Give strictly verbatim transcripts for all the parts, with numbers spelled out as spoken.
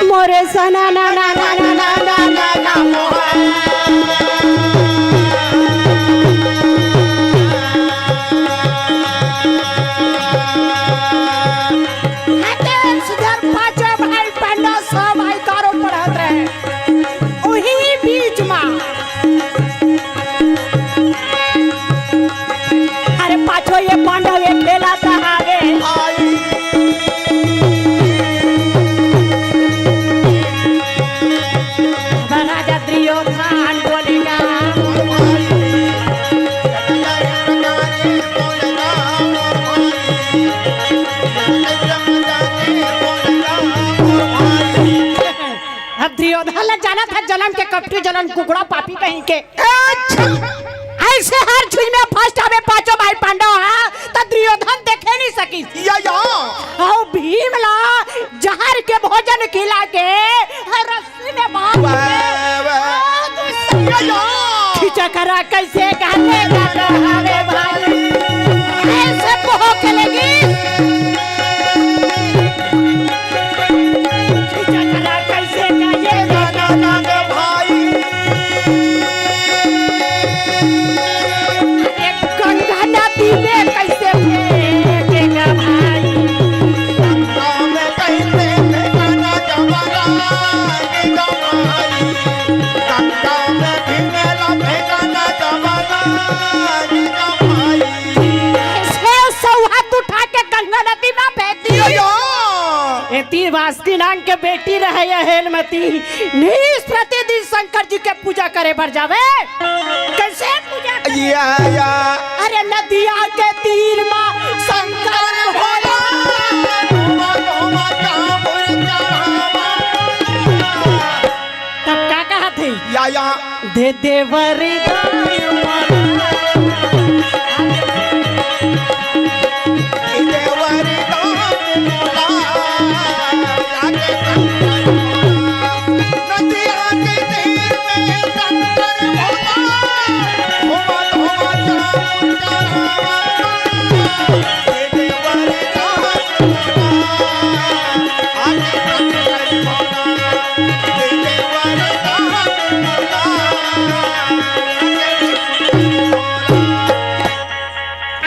मोरे सना ना ना ना ना ना ना ना ना। हटे सुधर पाँचों भाई पंडा सब भाई कारो पढ़त रहे। उही बीच मा अरे पाछो ये पांडव ये खेला कहावे। राजा दुर्योधन बोलेगा। अब दुर्योधन ला जानत हे, जनम के कपटी, जनम कुकड़ा, पापी कहीं के। अच्छा। ऐसे हर चीज में फर्स्ट हवे पांचों भाई पांडव हा, त दुर्योधन देखे नहीं सकिस। या, या। अउ भीम ला जहर के भोजन खिला के रस्सी में बांध के वाह, वाह। या, या। खिचकरा कैसे कहने का हवे भाई, ऐसे पोह के लगी। खिचकरा कैसे कहने का ना, ना, ना, भाई। अरे गंगा नदी में कैसे फेंकेगा भाई? गंगा में कैसे फेंकेगा जवाला, गंगा भाई। गंगा में भी मेला फेंकेगा जवाला, गंगा भाई। ऐसे सौ हाथ उठा के गंगा नदी में फेंक दी। या, या। एती बास्किनांग के बेटी रहे ये हेलमती, नीस प्रतिदिन शंकर जी के पूजा करे बर जावे। कैसे पूजा करे? या, या। अरे नदिया के तीर मा शंकर भोला। तब का कहत हे? या, या। दे दे वरदान मोला। दे दे वरदान मोला। आगे शंकर भोला। नदिया के तीर में शंकर भोला। घूमा, घूमा, चारों तरफ। दे दे वरदान मोला। आगे शंकर भोला।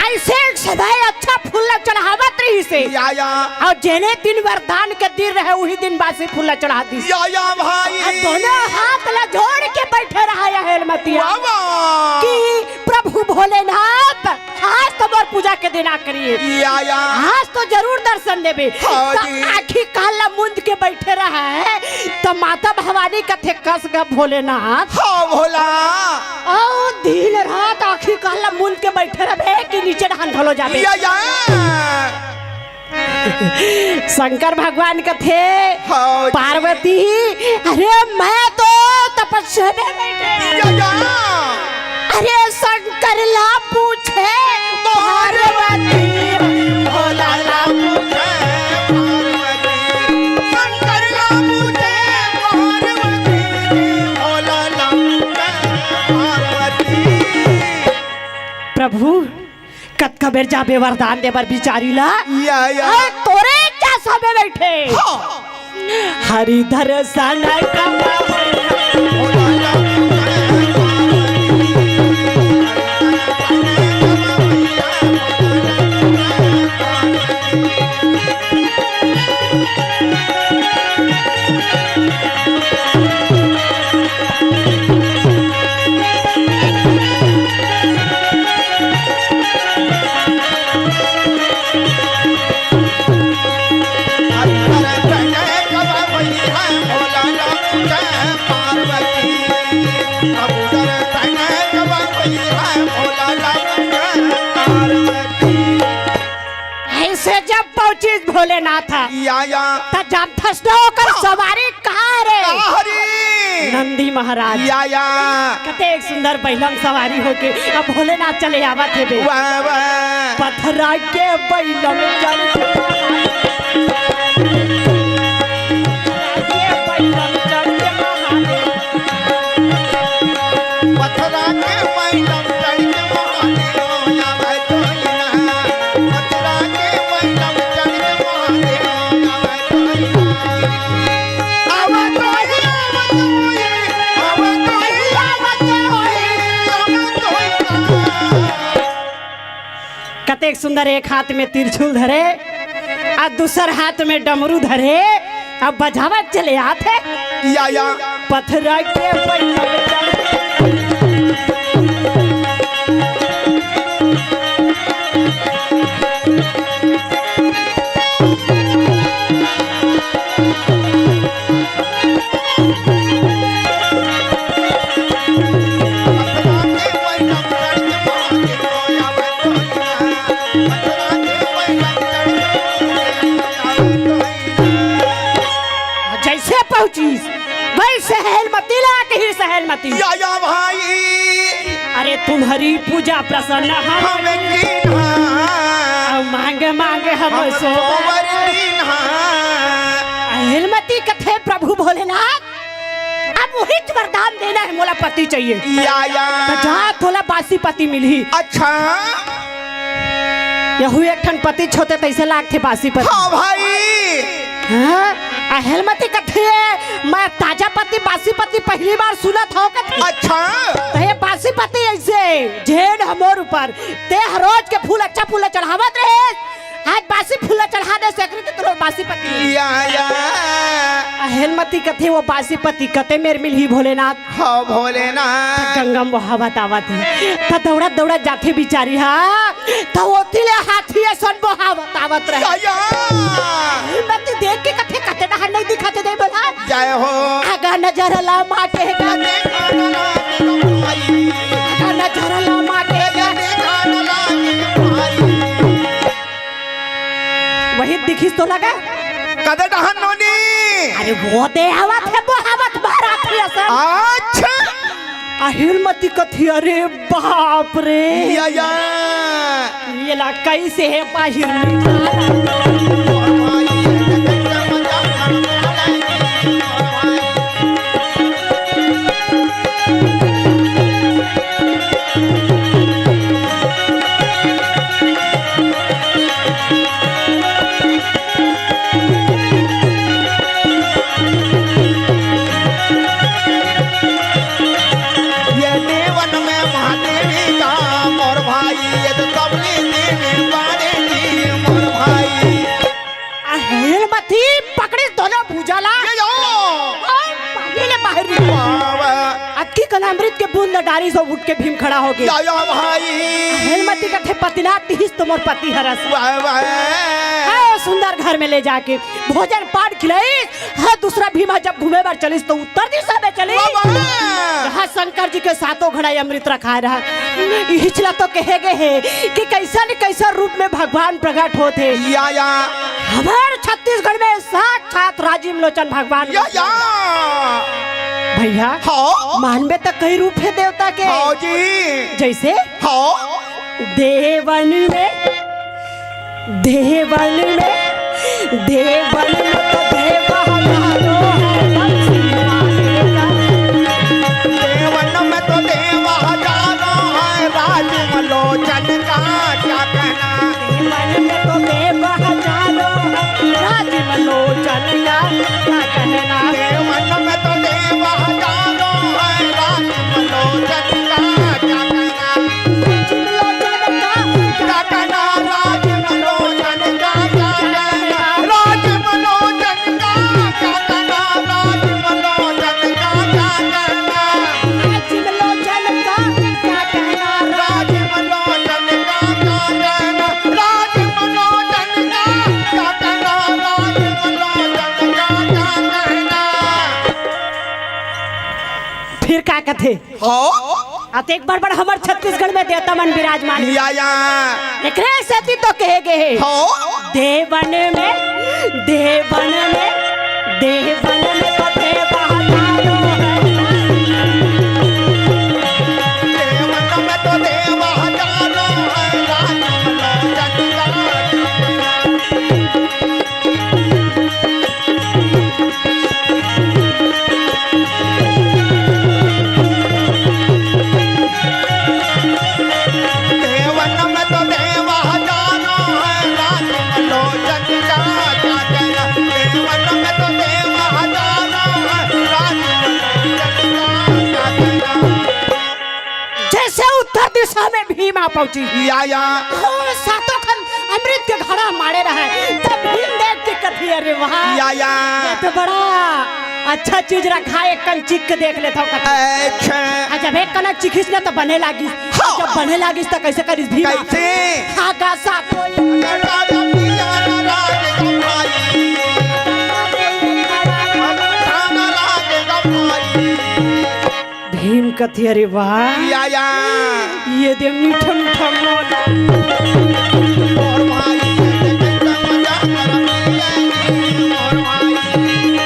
ऐसे सदाई अच्छा फूल ला चढ़ावत रहिस हे। या, या। अउ जेने दिन वरदान के दिन रहे, उही दिन बासी फूल ला चढ़ा दिस। या, या भाई। अउ दोनों हाथ ला जोड़ के बैठे रहा या हेलमतिया। वाह, वाह। कि प्रभु भोलेनाथ, आज तो मोर पूजा के दिन आखिरी हे। या, या। आज तो जरूर दर्शन देबे। हाँ त जी। आँखी कान ला मूंद के बैठे रहा हे, त माता भवानी कथे, "कस गा भोलेनाथ।" हाँ भोला। अउ दिन रात आँखी कान ला मूंद के बैठे रहबे कि नीचे डहान ढलो जाबे। या, या। शंकर भगवान कथे, हाँ जी। पार्वती, अरे मैं तो तपस्या में बैठे। या, या। अरे शंकर ला पूछे पार्वती, भोला ला पूछे पार्वती, शंकर ला पूछे पार्वती, भोला ला पूछे पार्वती। प्रभु, कतका बेर जाबे वरदान दे बर बिचारी ला? या, या। अरे तोरे क्या सबे बैठे? हाँ। हरि दर्शन करा। ऐसे जब पहुंचिस भोलेनाथ, या, या। त जानथस न ओकर हाँ। सवारी कहाँ रे? कहाँ रे? नंदी महाराज। या, या। कतेक सुंदर बैलम सवारी होके अब भोलेनाथ चले आवत हे बे। वाह, वाह। पथरा के बैलम चढ़ के महादेव। पथरा के बैलम चढ़ के महादेव। पथरा के बैलम चढ़ के महादेव। कतेक सुंदर, एक हाथ में त्रिशूल धरे, अउ दूसर हाथ में डमरू धरे, अउ बजावत चले आथे। या, या। पथरा के पैया जइसे पहुंचिस, वइसे हेलमती ला कहिस, हेलमती। या, या भाई। अरे तुम्हारी पूजा प्रसन्न हम हम कीन्हा। मांग मांग हम हम सोबर सोबर कीन्हा। हेलमती कथे, प्रभु भोलेनाथ, अब उहीच वरदान देना हे, मोला पति चाहिए। या, या। त जा, तोला बासी पति मिलही। अच्छा। यहू एक ठन पति होथे तइसे लागथे बासी पति। हाँ भाई। हाँ? अउ हेलमती कथे, मैं ताजा पति, बासी पति पहिली बार सुनत हंव कथे। अच्छा। त ए बासी पति अइसे, झेन ह मोर ऊपर, तें ह रोज के फूल अच्छा फूल चढ़ावत रहे, आज बासी फूल चढ़ा दे, सेकरी ते तोर बासी पति। या, या। अउ हेलमती कथे, ओ बासी पति कते मेर मिलही भोलेनाथ। हाँ भोलेनाथ। गंगा म बोहावत आवत हे, त दउड़त दउड़त जाथे बिचारी हा, त ओती ले हाथी असन बोहावत आवत रहे। या, या। हेलमती देख के कथे, कते डहर नइ दिखत हे दे बोला। जय हो। आगा नजर ला माटे का। आगा नजर ला माटे का। वही दिखिस तो लगा। कते डहर नोनी। अरे वो दे आवत हे, बोहावत बार आथे असन। अच्छा। अउ हेलमती कथे, अरे बाप रे। या, या। एला कइसे हे बाहिर निकाला। ये देवन में महादेवी का मोर भाई, ये तो कबली देवी बाड़े की मोर भाई। अ, हेलमती पकड़िस दोनों भुजा ला। ये यो। अउ भागे ले बाहिर। वाह, वाह। अतकी कन अमृत के बूंद डारिस अउ उठ के भीम खड़ा होगे। या, या भाई। हेलमती कथे पतिनाथ तिहिस तो मोर पति हरस। वाह, वाह। अउ सुंदर घर में ले जाके भोजन पान खिलाइस। हाँ, दूसरा भीम ह जब घूमे बर चलिस तो उत्तर दिशा में चलिस। वाह, वाह। जहाँ शंकर जी के सातों घड़ा अमृत रखाय रहा। इहिच ला तो कहे गे हे कि कइसन कइसन रूप में भगवान प्रकट होत हे। या, या। हमर छत्तीसगढ़ में साक्षात राजीव लोचन भगवान। या, या। भइया, हाँ। मानबे त कई रूप हे देवता के। हाँ जी। जइसे हाँ। देवन में, देवन में, देवन में तो देव हजारों हैं, बंसी वाले का। देवन में तो देव हजारों हैं, राजीव लोचन का क्या कहना। देवन में तो देव हजारों हैं, राजीव लोचन का क्या कहना। देवन में तो देव हजारों हैं, राजीव लोचन का क्या कहना। फिर का कथे? हाँ। अतेक बड़ बड़ हमर छत्तीसगढ़ में देवता मन विराजमान हे। या, या। एकरे सेती तो कहे गे हे। हाँ। देवन में, देवन में, देवन में तो देव हजारों हैं। देवन में तो देव हजारों हैं, राजीव लोचन का। देवन में तो देव हजारों हैं, राजीव लोचन का क्या कहना। देवन में तो देव हजारों हैं, राजीव लोचन का क्या कहना। जइसे उत्तर दिशा में भी भीम आ पहुंची। या, या। ओ, सातों खन अमृत के घड़ा माड़े रहय। तब भीम देख के कथे, "अरे वाह, या, या। ये तो बड़ा अच्छा चीज रखा है, एक कन चीख के देख लेथंव," कथे। अच्छा। आ, जब एक कन चीखिस ना, त बने लागिस। हाँ। जब बने लागिस, त कइसे करिस भीम? कइसे? आगा सातों भीम कथे, "अरे वाह, या, या। ये दे मीठा मीठा मोर।" मोर भाई, ये दे मीठा मीठा मोर भाई।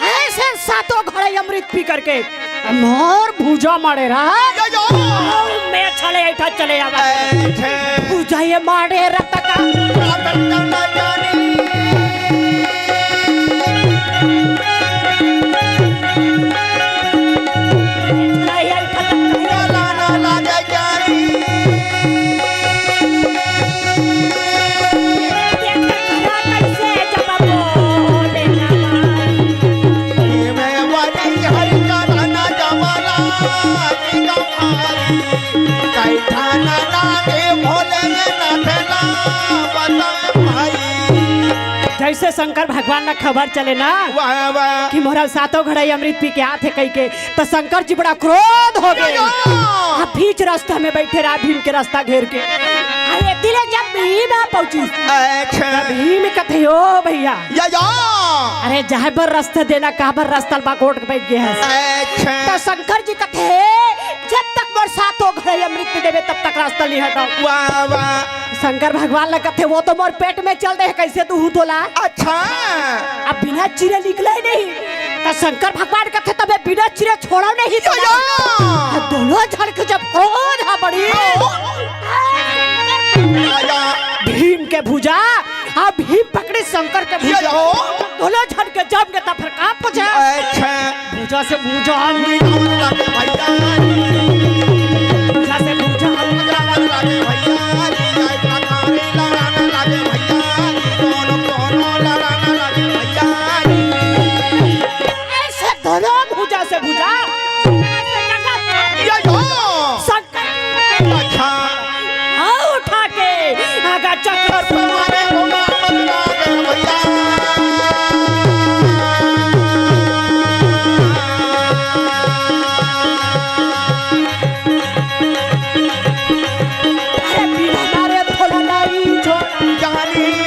अइसे सातों घड़ा अमृत पी करके मोर भुजा माड़े रहा। यो, यो। मैं चले, ऐठा चले आवा। ऐठे। भुजा ये माड़े रहा तका। रतन का ना जानी। जइसे शंकर भगवान ला खबर चले ना वाह, वाह। कि मोर सातों घड़ा अमृत पी के आत हे कहिके, त शंकर जी बड़ा क्रोध हो गे। या, या। अब बीच रस्ता में बइठे रहा, भीम के रस्ता घेर के। अरे दिले जब भीम आ पहुंचिस, अच्छा। तब भीम कथे, "ओ भइया, या, या। अरे जाय बर रस्ता देना, काबर रस्ता ल बाकोट के बइठ गे हस?" अच्छा। त शंकर जी कथे, "जब तक मोर सातों घड़ा अमृत नइ देबे, तब तक रस्ता नइ हटंव।" वाह, वाह। शंकर भगवान ला कथे, "वो तो मोर पेट में चल दे हे, कइसे दूहूं तोला?" अच्छा। अब बिना चिरे निकले ही नहीं, त शंकर भगवान कथे, "तबे बिना चिरे छोड़ंव नहीं तोला।" या। दोनों झन के जब क्रोध हा बढ़िस, या। भीम के भुजा, अब भीम पकड़िस शंकर के भुजा। या। दोनों झन के जम गे त फेर का पूछे? अच्छा। भुजा से भुजा हम लड़ावन लागे भइया। भुजा से भुजा हम लड़ावन लागे भइया। लड़ावन लागे भइया। कोनो कोनो लड़ावन लागे भइया। अइसे दोनों भुजा से भुजा। ये यो। शंकर अच्छा। हाँ, उठा के आगा चक्कर से मारे घुमा मत लागे भइया। अरे बीड़ा मारे थोड़ा नहीं छोड़ा जानी।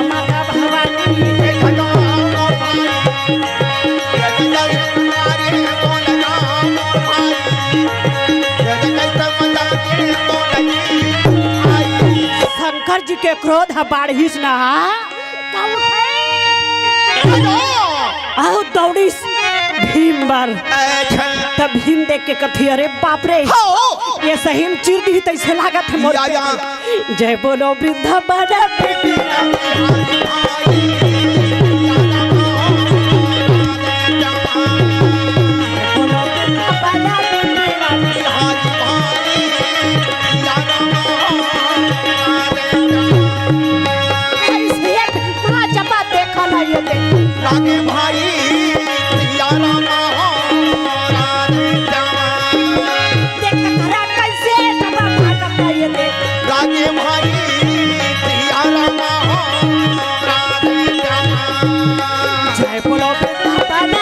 माता भवानी के खजाना भाई। शंकर जी के क्रोध ह बाढ़िस ना, अउ दौड़िस भीम बर। अच्छा। तब भीम देख के कथे, "अरे बाप रे, हाँ। ये सही में चीर दिही तइसे लागत हे मोर या, पेट या। में।" जय बोलो वृंदावन। रागे भाई सिया राम हो, राधे श्याम। देख करा कैसे बाबा भागत है ये देख। रागे भाई सिया राम हो, राधे श्याम। जय बोलो वृंदावन।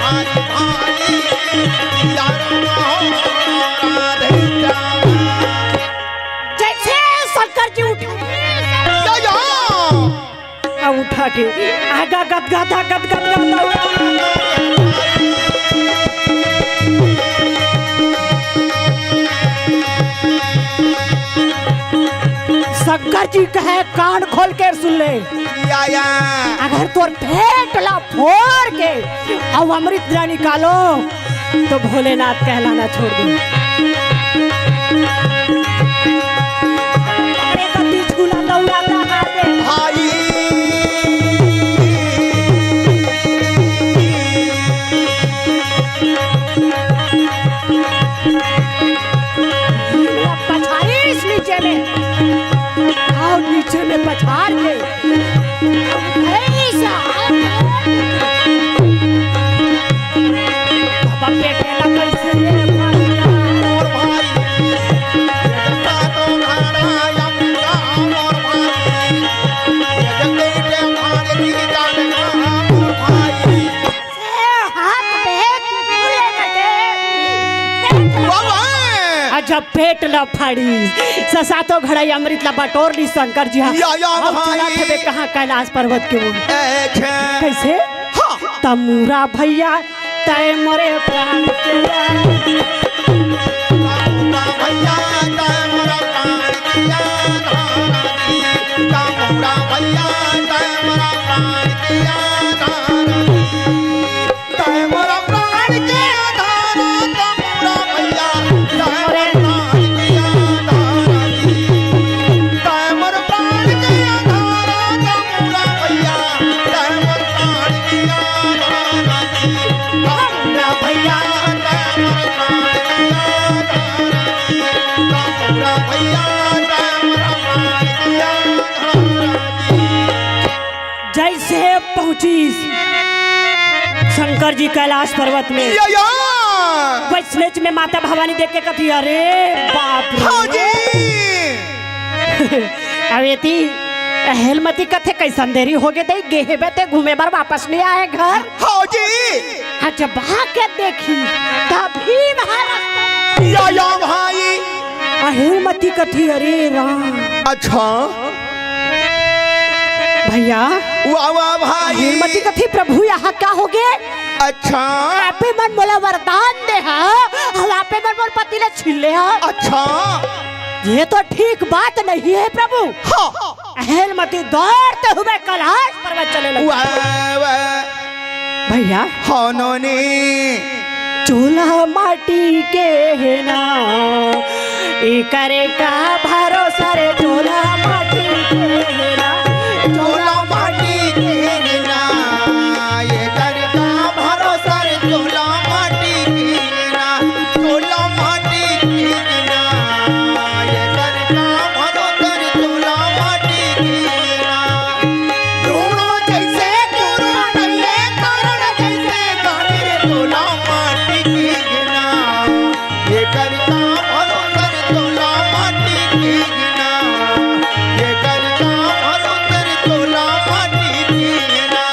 रागे भाई सिया राम हो, राधे श्याम। जैसे शंकर जी उठे, या, या। आ उठा के आगा गदगदा, गदगदा। शंकर जी कहे, कान खोल के सुन ले। या, या। अगर तोर पेट ला फोड़ के अउ अमृत ला निकालों, तो भोलेनाथ कहलाना छोड़ दूं। अरे, कति झूला दौड़ाता हाथे। भाई। पछाड़िस नीचे में, अउ नीचे में पछाड़ के, ऐसा। बाबा बेटे ला कैसे ले भाग गया? और भाई, ये तो घड़ा अमृता और भाई, ये जगदीश भाग की जान का और भाई। से हाथ में फूले कटे। बाबा! आ जब पेट ला फाड़ी, ससातो घड़ा अमृत ला बटोर ली शंकर जी। हाँ। या, या, अब भाई। चलत हवे कहाँ? कैलाश पर्वत के ओर। अच्छा। कैसे? हाँ। तमूरा भैया, तय मोरे प्राण के। तमूरा भैया, तय मोरा प्राण के आधार। तमूरा भैया, तय मोरा प्राण के आधार। तय मोर प्राण के आधार, तमूरा भैया, तय मोर प्राण के आधार जी। तय मोर प्राण के आधार, तमूरा भैया, तय मोर प्राण के आधार जी। तमूरा भैया, तय मोर प्राण के आधार जी। तमूरा भैया, तय मोर प्राण के आधार जी। जैसे पहुंची शंकर जी कैलाश पर्वत में, या, या। वैसलेज में माता भवानी देख के कथी, "अरे बाप रे।" हाँ जी। अब एती अहेलमती कथे, "कैसन देरी हो गे दई, गे हेबे ते घूमे बर वापस नहीं आए घर।" हाँ जी। हाँ, जब आके देखी, तभी महाराज या, या भाई। अहेलमती कथी, "अरे राम।" अच्छा। भैया। वाह, वाह भाई। अहेलमती कथी, "प्रभु, यहाँ क्या हो गे?" अच्छा। आपे मन मोला वरदान दे हा, हम आपे मन मोर पति ला छीन ले हा। अच्छा। ये तो ठीक बात नहीं है प्रभु। हाँ। अहेलमती दौड़ते हुए कैलाश पर्वत चले लगी। वाह, वाह। भैया। हाँ, नोनी। चोला माटी के हे ना, एकर का भरोसा रे, चोला माटी के हे ना, चोला माटी के हे ना, एकर का भरोसा रे, चोला माटी के हे ना, चोला माटी के हे ना, एकर का भरोसा रे, चोला माटी के हे ना। चूड़ा जैसे चूड़ा नइये, कारण जैसे गाने रे, चोला माटी के हे ना। ये करता भरोसा रे, चोला माटी के हे ना। ये करता भरोसा रे, चोला माटी के हे ना।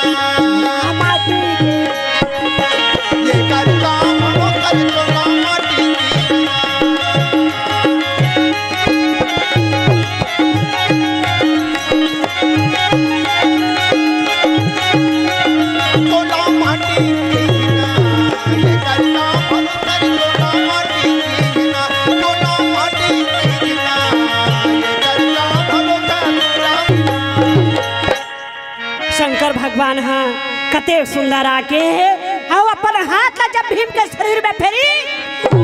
माटी के। ये करता भरोसा रे, चोला माटी के हे ना। शंकर भगवान ह कते सुंदर आके हे, अउ अपन हाथ ला जब भीम के शरीर में फेरी,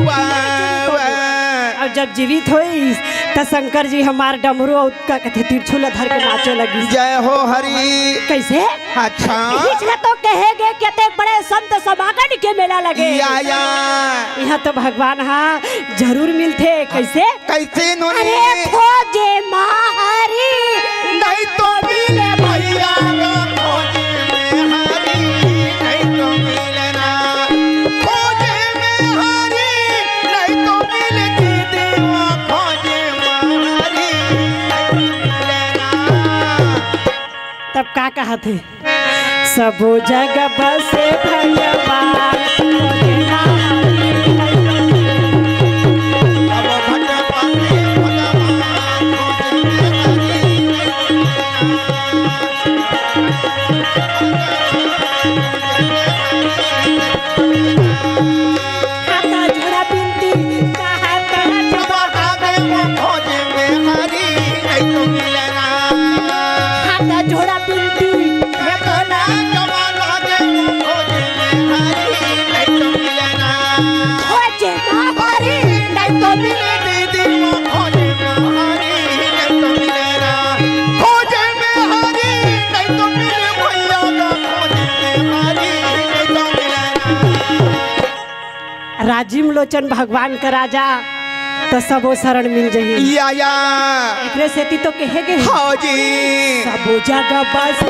वाह, वाह। अउ जब जीवित होइस, त शंकर जी हमार डमरू अउ का कथे, तिरछुल ला धर के नाचे लगिस। जय हो हरि। कैसे? अच्छा। इही ला तो कहे गे कि अतेक बड़े संत समागम के मेला लगे। या, या। इहाँ तो भगवान ह जरूर मिलथे। कैसे? कैसे नोनी? अरे खोजे मा हरी, नहीं तो मिले भैया रे, खोजे में हरी, नहीं तो मिले ना। खोजे में हरी, नहीं तो मिले जी देवा, खोजे मा हरी, नहीं तो मिले ना। तब का कहत हे? सबो जग बसे भगवान। राजीव लोचन भगवान करा जा, त सबो शरण मिल जही। या, या। एकरे सेती तो कहे गे हे, हाँ जी। सबो जगह बस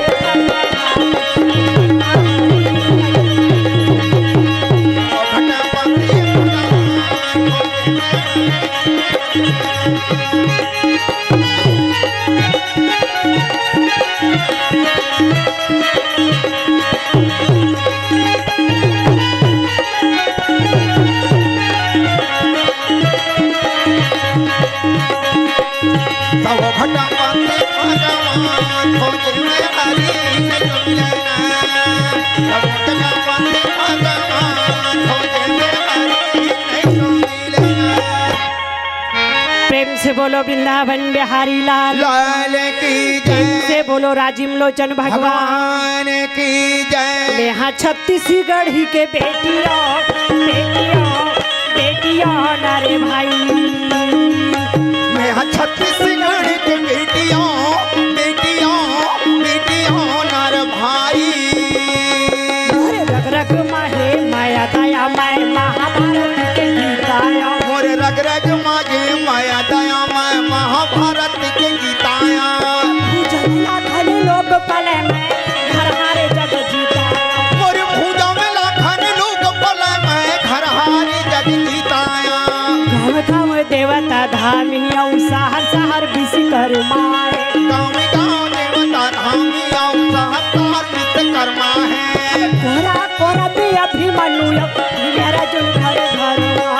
प्रेम से बोलो वृंदावन बिहारी लाल। लाल की जय। प्रेम से बोलो राजीव लोचन भगवान। भगवान की जय। मेहा छत्तीसगढ़ी के बेटिया, बेटिया, बेटिया ना रे भाई। मेहा छत्तीसगढ़ी के बेटिया, बेटिया, बेटिया ना रे भाई। अरे रग रग मा हे मया दया मय महाभारत के गीता आय। मोर रग रग मा हे मया दया मय महाभारत के गीता आय। भुजा में लाखन लोग पले मय घर हारे जग जीता आय। मोर भुजा में लाखन लोग पले मय घर हारे जग जीता आय। गाँव गाँव देवता धामी अउ शहर शहर विश्वकर्मा आय। गाँव गाँव देवता धामी अउ शहर शहर विश्वकर्मा हे। कोरा कोरा में अभिमन्यु अउ भीम अर्जुन घर घर मा।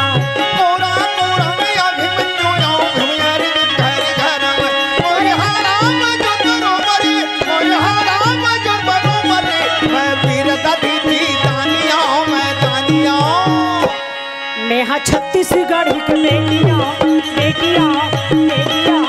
कोरा कोरा में अभिमन्यु अउ भीम अर्जुन घर घर मा। मोर हा राम जो बनो मरे, मोर हा राम जो बनो मरे, मैं वीर दधि जी दानिया, मैं दानिया। मेहा छत्तीसगढ़ी के बेटिया, बेटिया, बेटिया